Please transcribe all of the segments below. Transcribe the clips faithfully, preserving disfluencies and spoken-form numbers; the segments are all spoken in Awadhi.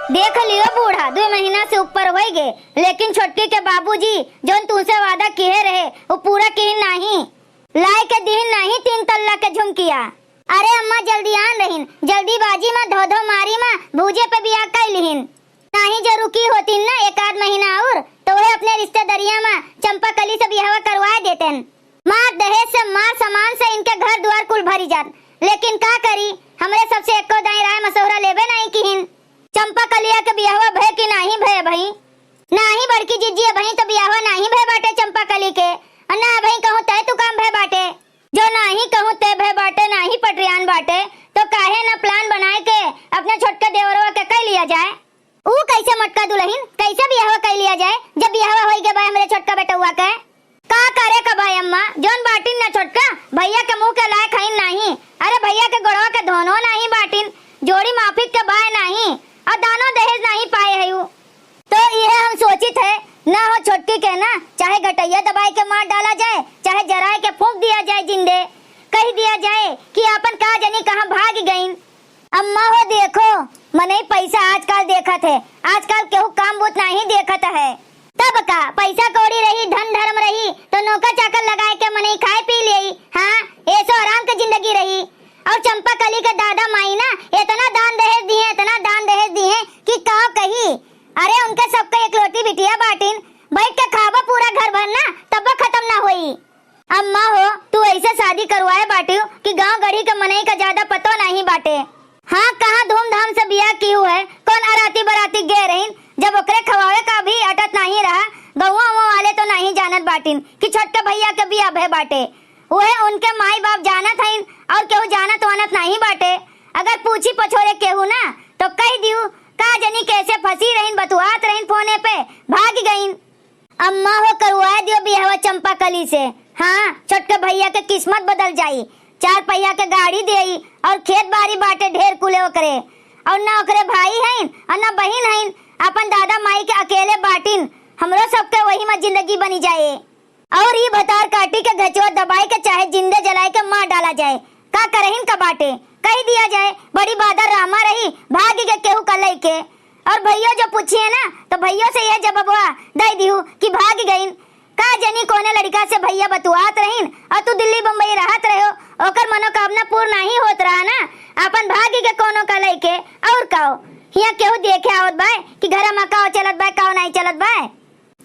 देख लियो बूढ़ा, दुइ महीना से ऊपर होइ गे, लेकिन छोटकी के बाबूजी जौन तुहसे वादा किहे रहे, उ पूरा किहिन नाहीं। लाइ के दिहिन नाहीं तीन तल्ला के झुमकिया। अरे अम्मा, जल्दियान रहिन, जल्दीबाजी मा, धो धो मारी मा भूजे पे बियाह कइ लिहिन। नाहीं जो रुकी होतिन ना एक आध महीना अउर, तो उहे अपने रिश्तेदरिया मा चंपा कली से बियाहवा करवाइ देतेन। मार दहेज से, मार सामान से इनके घर दुआर कुल भरी जात, लेकिन का करी, हमरे सबसे एको दाईं राय मशवरा लेबे नाहीं किहिन। चंपा कलिया के बियाहवा भय कि नाहीं भय अबहीं? नाहीं बड़की जिज्जी, अबहीं तो बियाहवा नाहीं भय बाटे चंपा कली के, अउर ना अबहीं कहूँ तय तू काम भय बाटे। जो नाहीं कहूँ तय भय बाटे, नाहीं पटरियान बाटे, तो काहे ना plan बनाइ के अपने छोटका देवरवा के कइ लिया जाए। ऊ कइसे मोटका दुलहिन, कइसे बियाहवा कइ लिया जाए, जब बियाहवा होइ गे बा हमरे छोटका बेटउआ के? का करे का बाय अम्मा, जौन बाटिन ना छोटका, भइया के मुँह के लायक हइन नाहीं। अरे भइया के गोड़वा के धोनो नाहीं बाटिन, जोड़ी माफिक के बाय नाहीं, अउर दानो दहेज नाहीं पाए हइउ। तो इहे हम सोचित है, ना हो छोटकी के ना, चाहे गटइया दबाइ के मार डाला जाए, चाहे जराइ के फूँक दिया जाए जिंदे, कहि दिया जाए कि आपन का जनी कहाँ भागि गइन। अम्मा हो देखो, मनई पइसा आजकाल देखत है, आजकाल केहू काम बूत नाहीं देखत है। तब का, पइसा कौड़ी रही, धन धरम रही, तो नौकर चाकर लगाइ के मनई खाइ पी लेई, हाँ, ऐशो आराम के जिंदगी रही। अउर चंपा कली के दादा माई ना एतना दान दहेज दिहे, एतना दान दहेज दिहे कि का कही। अरे उनके सबके एकलौती बिटिया बाटिन, बइठ के खाबो पूरा घर भर ना, तब्बो खतम ना होई। अम्मा हो, तू अइसे सादी करवाए बाटिउ कि गाँव गढ़ी के मनई का ज्यादा पतो नाहीं बाटे। हाँ, कहाँ धूमधाम से बियाह किहू है, कौन अराती बराती गे रहिन, जब ओकरे खवावे का भी अटत नाहीं रहा, गउँवा उवा वाले तो नाहीं जानत बाटिन कि छोटके भइया के बियाह भय बाटे। उहे उनके माई बाप जानत हइन अउर केहू जानत वानत नाहीं बाटे। अगर पूछी पछोरे केहू ना, तो कहि दिहू, का जनी कइसे फँसी रहिन, बतुआत रहिन फोने पे, भागि गइन। अम्मा हो, करवाए दियो बियाहवा चंपा कली से। हाँ, छोटके भइया के किस्मत बदल जाई। चार पहिया के गाड़ी देई अउर खेत बारी बाटे ढेर कुले ओकरे। अउर ना ओकरे भाई हइन अउर ना बहिन हइन, आपन दादा माई के अकेले बाटिन। हमरो सबके वही मा जिंदगी बनि जाए। अउर ई भतार काटी के घचवा दबाइ के चाहे जिंदे जलाइ के मार डाला जाए। का करहिन का बाटे, कहि दिया जाए, बड़ी बादर रामा रही, भागि गे केहू का लइके। अउर भइयो जो पूछिहे ना, तो भइयो से यह जबबवा दइ दिहू कि भागि गइन। का जनी कौने लड़िका से भइया बतुआत रहिन अउर तू दिल्ली बम्बई रहत रह्यो, ओकर मनोकामना पूर्ण नाहीं होत रहा ना, आपन भागि गे कौनो का लइके। अउर काओ, हियाँ केहू देखे आवत बाय कि घरा मा काओ चलत बाय, काओ नाहीं चलत बाय?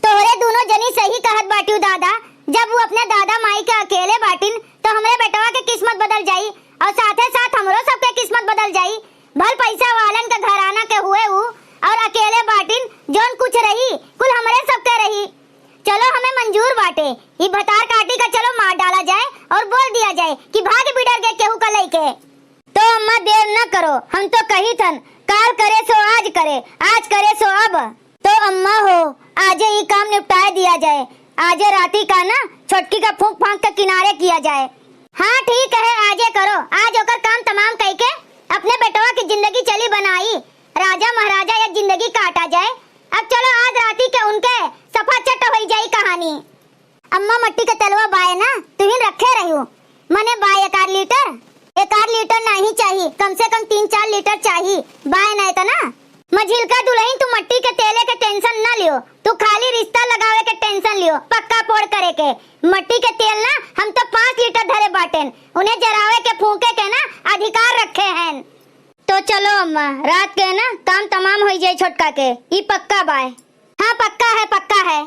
तोहरे दूनो जनी सही कहत बाटिउ दादा, जब ऊ अपने दादा माई के अकेले बाटिन, तो हमरे बेटवा के किस्मत बदल जाई अउर साथे साथ हमरो सबके किस्मत बदल जाई। भल पइसा वालन के घराना के हुए ऊ अउर अकेले बाटिन, जौन कुछ रही कुल हमरे सबके रही। चलो हमें मंजूर बाटे, ई भतार काटी का चलो मार डाला जाए अउर बोल दिया जाए कि भाग बिडर गे केहू का लइके। तो अम्मा देर न करो, हम तो कहित हन, काल करे सो आज करे, आज करे सो अब। तो अम्मा हो, आजे ई काम निपटाए दिया जाए, आजे राती का ना छोटकी का फूंक फांक के किनारे किया जाए। हाँ ठीक है, आजे करो, आज ओकर काम तमाम कइके अपने बेटवा की जिंदगी चली बनाई। राजा महाराजा एक जिंदगी काटा जाए। अब चलो आज राती के उनके सफा चट होइ जाई कहानी। अम्मा मट्टी के तेलवा बाय ना, तुहिन रखे रह्यू। मने बाय एक आध लीटर, एक आध लीटर नाहीं चाही, कम से कम तीन चार लीटर चाही। बाय ना एतना। मझिलका दुलहिन, तू मट्टी के तेले के tension न लियो, तू खाली रिश्ता लगावे के tension लियो, पक्का पोड़ करे के। मट्टी के तेल ना हम तो पाँच लीटर धरे बाटेन, उन्हें जरावे के फूंके के ना अधिकार रखे हैं। तो चलो अम्मा, रात के ना काम तमाम होइ जाए छोटका के, ई पक्का बाय। हाँ पक्का है, पक्का है।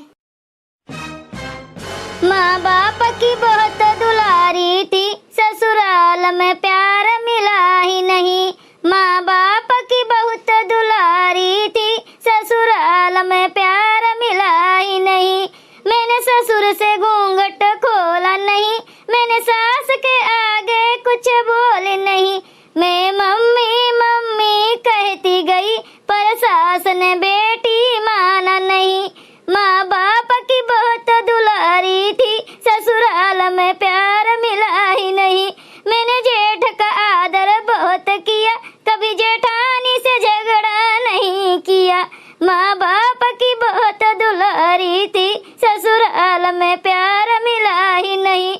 माँ बाप की बहुत दुलारी थी, ससुराल में प्यार मिला ही नहीं। माँ बाप की बहुत दुलारी थी, ससुराल में प्यार मिला ही नहीं। मैंने ससुर से घूंघट खोला नहीं, मैंने सास के आगे कुछ बोली नहीं। मैं मम्मी मम्मी कहती गई, पर सास ने बेटी माना नहीं। माँ बाप की बहुत दुलारी थी, ससुराल में प्यार मिला ही नहीं। मैंने जेठ का आदर बहुत किया, कभी जेठानी से झगड़ा नहीं किया। माँ बाप की बहुत दुलारी थी, ससुराल में प्यार मिला ही नहीं।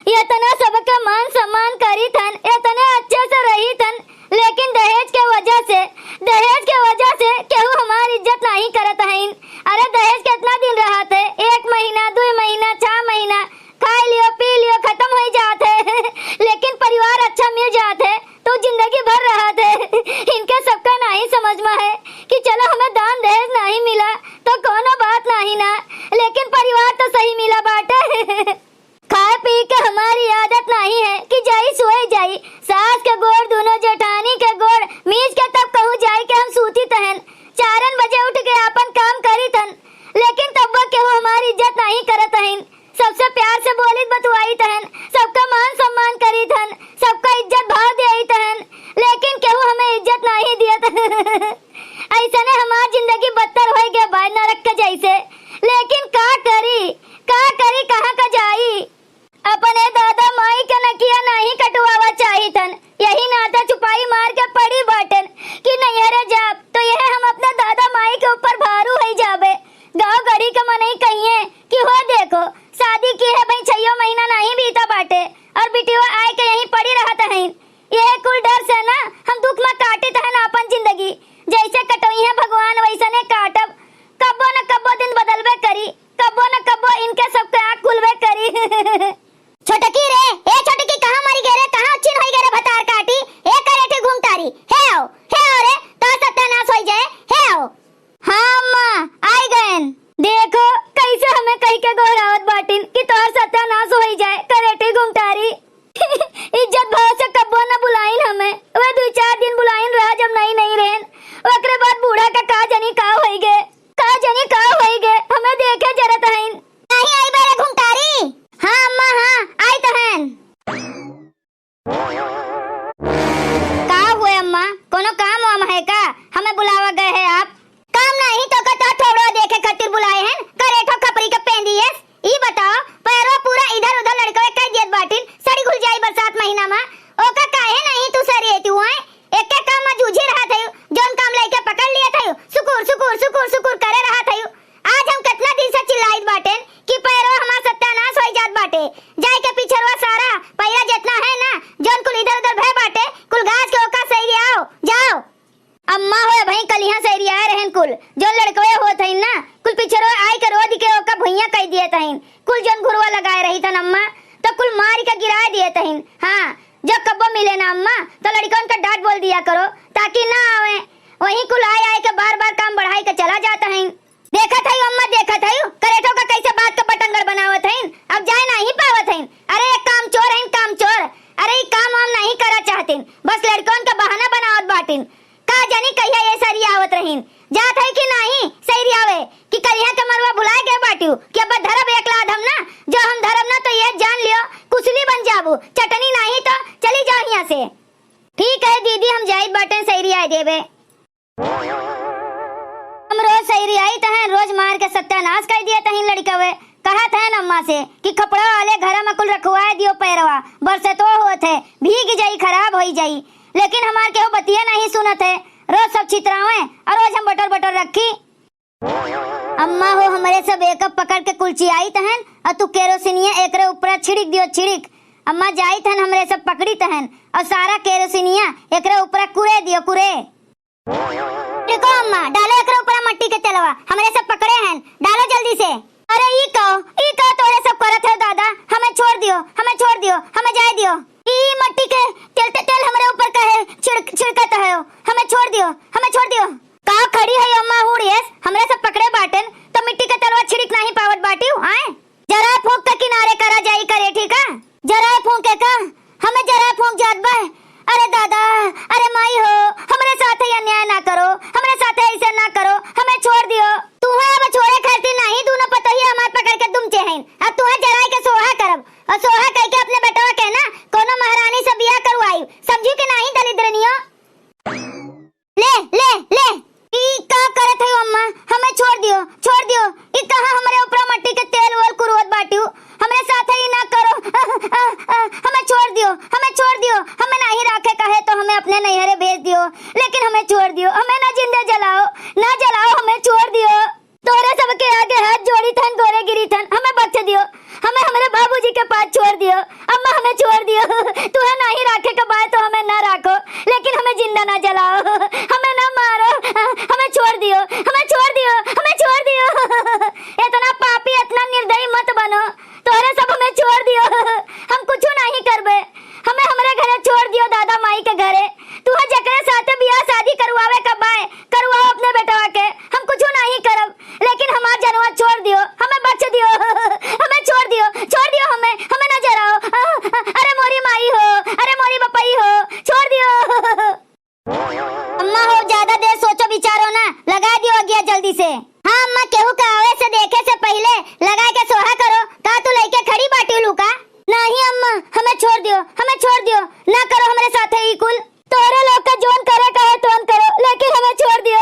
इतना सबके मान सम्मान करी थन, इतने अच्छे से रही थन, लेकिन दहेज के वजह डर से ना हम दुख मा काटित हन आपन जिंदगी। जैसे कटोई है भगवान वैसने काटब। कब्बो न कब्बो दिन बदलबे करी, कब्बो न कब्बो इनके सबके आँख खुलबे करी। छोटकी रे, ए छोटकी, कहाँ मरी गे रे, कहाँ चिन होई गे रे भतार काटी? ए करेठी घुंघटारी, हे आओ, हे आओ रे, तोर सत्यानाश होई जाए, हे आओ। हाँ अम्मा, आई गएन। देखो, कैसे हमें कहि के गोहरावत बाटिन कि तोहर सत्यानाश होई जाए, करेठी घुंघटारी। इज्जत भाव से कब्बो न बुलाइन हमें, वे दुई चार दिन बुलाइन रहा जब नई नई रहेन, ओकरे बाद बूढ़ा का का जनी का होई गे, का जनी का होई गे, हमें देखे जरत हईन। नहीं आई बे रे घुंघटारी। हाँ अम्मा, हाँ, आई त हन। का हुए अम्मा, कोनो काम वाम है का? हमें बुलावा गए है आप? काम नहीं तो का, तो थोड़ो देखे खातिर बुलाए हैं, करेठो खपरी के पेंदी है। ई बताओ, पैरवा पूरा इधर उधर लड़कवे कह दियत बाटिन, सड़ी घुल जाई बरसात महीना मा। ओका काहे नहीं तू सरियत हुए? एके काम मा जूझी रहत हयू, जौन काम लइके पकड़ लियत हयू, सुकुर, सुकुर, सुकुर, सुकुर करे रहत हयू। आज हम केतना दिन से चिल्लाइत बाटेन कि पैरवा हमार सत्यानाश होई जात बाटे। जाए के पिछरवा सारा पैरा जितना है ना, जौन कुल इधर उधर भय बाटे, कुल घास के ओका सही आओ, जाओ। अम्मा हो, अबहीं कलिहाँ सरियाए रहेन कुल, जौन लड़कवे होत हईन ना, कुल पिछरवा आई के रोद के ओका भुइयां कई दियत हईन। कुल जौन घुरवा लगाए रहित हन अम्मा, तो कुल मारी के गिराए दियत हईन। हाँ, जो कब्बो मिले ना अम्मा, तो लड़कन का डांट बोल दिया करो, ताकि ना आवे। वहीं कुल आए आए के बार बार काम बढ़ाई के चला जात हईन। देखत हई अम्मा, देखत हई, करेठो का कैसे बात का बटंगर बनावत हईन, अब जाए नाही पावत हईन। अरे, एक काम चोर हईन, काम चोर। अरे, ई काम वाम नाही करा चाहतीन, बस लड़कन का बहाना बनावत बाटिन। का जानी कहिया ये सरी आवत रहीन, जात है कि नाही सही आवे कि कलिया के मरवा भुलाए गए बाटियो कि अब धरब एक लाद हम ना, जो हम धरब ना तो ये जान लियो कुसली बन जाबू, चटनी नाही तो चली जाओ यहाँ से। ठीक है दीदी, हम जाइत बाटेन सही आए देबे। हम रोज सही आइत हैं, रोज मार के सत्यानाश कर दिए तहीन लड़कवे। कहत हैं अम्मा से कि खपड़ा वाले घर में कुल रखवाए दियो पैरवा, बरसतो होत है, भीग जाई, खराब होई जाई। लेकिन हमार केहू बतिया नहीं सुनत है, रोज सब छितरावे और रोज हम बटर बटर रखी। अम्मा हो, हमरे सब एक पकड़ के कुलचियाइत हन और तू केरोसिनिया एकरे ऊपर छिड़क दियो, छिड़क। अम्मा जाइत हन, हमरे सब पकड़ित हन और सारा केरोसिनिया एकरे ऊपर कुरे दियो, कुरे। रुको अम्मा, डालो एकरे ऊपर मट्टी के तेलवा, हमरे सब पकड़े हन, डालो जल्दी से। अरे ई का, ई का तोरे सब करत है दादा, हमें छोड़ दियो, हमें छोड़ दियो, हमें जाए दियो। ई मट्टी के तेल, ते-, तेल हमरे ऊपर काहे छिड़क-, छिड़कत है? हमें छोड़ दियो, हमें छोड़ दियो। का खड़ी है अम्मा हुड़ियस, हमरे सब पकड़े बाटेन, तो मिट्टी के तेलवा छिड़क नहीं पावत बाटियो, आए? जराए फूंक के किनारे करा जाई करे, ठीक है? जराए फूंके का? हमें जराए फूंक जात बा। अरे दादा, अरे माई हो, हमरे साथ ये अन्याय ना करो, हमरे साथ ऐसे ना करो, हमें छोड़ दियो। तुहे अब छोड़े खातिर नाही, दोनों पतोहिया हमार पकड़ के दुमचे हैं। अब तुहे जराए के सोहा करब, और सोहा कह के अपने बेटवा के ना कोनो महारानी से बियाह करवाई, समझू के नाही दलिद्रनियो? ले, ले, ले। ई का करत है अम्मा? हमें छोड़ दियो, छोड़ दियो। ई कहाँ हमरे ऊपर मट्टी के तेल वेल कुरवत बाटियो? हमरे साथ ई ना करो। अह, अह, अह, हमें छोड़ दियो, हमें छोड़ दियो। हमें नाही राखे कहे तो हमें अपने नैहरे भेज दियो, लेकिन हमें छोड़ दियो। हमें ना जिंदा जलाओ, ना जलाओ, हमें छोड़ दियो। तोहरे सबके आगे हाथ जोड़ी थन, गोरे गिरी थन, हमें बख्श दियो, हमें हमरे बाबूजी के पास छोड़ दियो। अम्मा, हमें छोड़ दियो, तुहे नाही राखे के बाय तो हमें ना राखो, लेकिन हमें जिंदा ना जलाओ, हमें ना मारो, हमें छोड़ दियो, हमें छोड़ दियो, हमें छोड़ दियो। इतना पापी, इतना निर्दयी मत बनो, तोहरे सब हमें छोड़ दियो, हम कुछ नहीं करबे, हमें हमरे घरे छोड़ दियो, दादा माई के घरे। तुहे जकरे साथे बियाह शादी करवावे का बाय, करवाओ अपने बेटवा के, हम कुछ नहीं करब, लेकिन हमार जनवा छोड़ दियो, हमें बख्श दियो, हमें छोड़ दियो, छोड़ दियो हमें, हमें ना जराओ। अरे मोरी माई हो, अरे मोरी बपई हो, छोड़ दियो। अम्मा हो, ज्यादा देर सोचो विचारो ना, लगा दियो अगिया जल्दी से। हाँ अम्मा, केहू का आवे से देखे से पहिले लगा के सोहा करो। का तू लइके खड़ी बाटी लूका? नहीं अम्मा, हमें छोड़ दियो, हमें छोड़ दियो, ना करो हमरे साथे ई कुल। तोहरे लोग का जोन करे का है तोन करो, लेकिन हमें छोड़ दियो।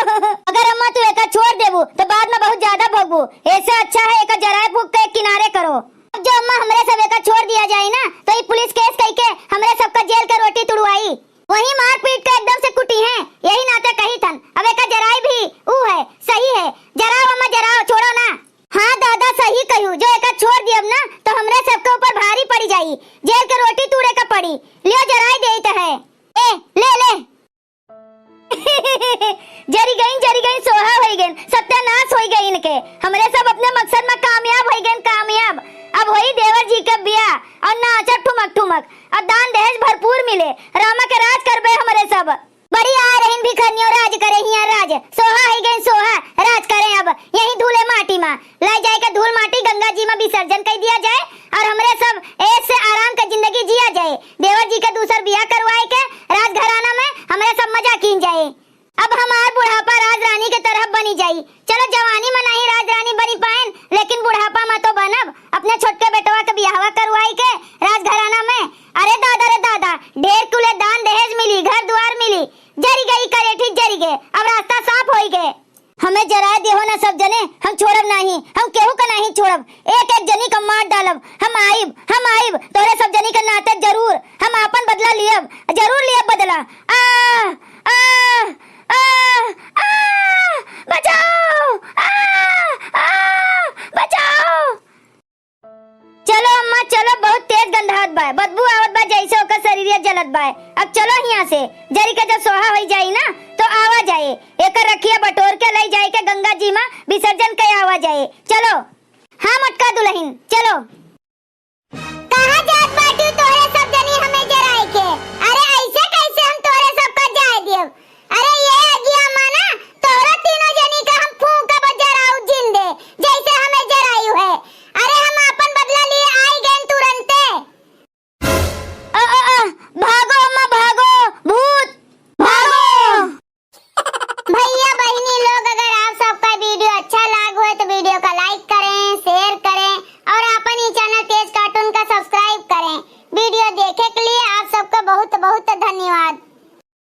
अगर अम्मा तू एका छोड़ देबू तो बाद में बहुत ज्यादा भोगबू। ऐसे अच्छा है एका जराए फूंक के किनारे करो। अब जो अम्मा हमरे सब एका छोड़ दिया जाए ना तो ई पुलिस केस कई के हमरे सबका जेल के रोटी तुड़वाई। वही मारपीट के एकदम से कुटी हैं, यही नाते कही थन। अब एका जराई भी ऊ है, सही है, जरा जरी गइन, जरी गइन, सोहा होई गइन, सत्यानाश होई गइन इनके। हमरे सब अपने मकसद में कामयाब होई गइन, कामयाब। अब होई देवर जी के बियाह और नाचब ठुमक ठुमक, और दान दहेज भरपूर मिले। रामा के राज करबे हमरे सब। बड़ी आए रहिन भिखरनियो, राज करे हियाँ राज। सोहा होई गइन सोहा, राज करे अब यहीं धूले माटी मा। लाई जाए के धूल माटी गंगा जी मा विसर्जन कइ दिया जाए और हमरे सब ऐश से आराम के जिंदगी जिया जाए। देवर जी के दूसर बियाह करवाए के राजघराना में हमरे सब मजा कीन जाए। अब हमार बुढ़ापा राज रानी के तरह बनी जाई। चलो जवानी में नहीं राज रानी बनी पाएन, लेकिन बुढ़ापा में तो बनब। अपने छोटके बेटवा के बियाहवा करवाई के राजघराना में। अरे दादा रे दादा, ढेर कुले दान दहेज मिली, घर दुआर मिली। जरी गई करेठी जरी गे, अब रास्ता साफ होई गे। हमें जराए देहो ना सब जने, हम छोड़ब नाही, हम केहू का नाही छोड़ब। एक एक जनी का मार डालब। हम आइब, हम आइब, तोहरे सब जनी के नाते जरूर। हम आपन बदला लियब, जरूर लियब बदला। आ, आ, आ, आ, बचाओ, आ, आ, बचाओ। चलो अम्मा, चलो, बहुत तेज गंधात बा, बदबू आवत बा, जैसे ओकर शरीरिया जलत बा। अब चलो हियाँ से, जरी के जब सोहा होई जाई ना, तो आवा जाए। एकर रखिया बटोर के लई जाए के गंगा जी मा विसर्जन के आवा जाए। चलो। हाँ मोटका दुलहिन, चलो।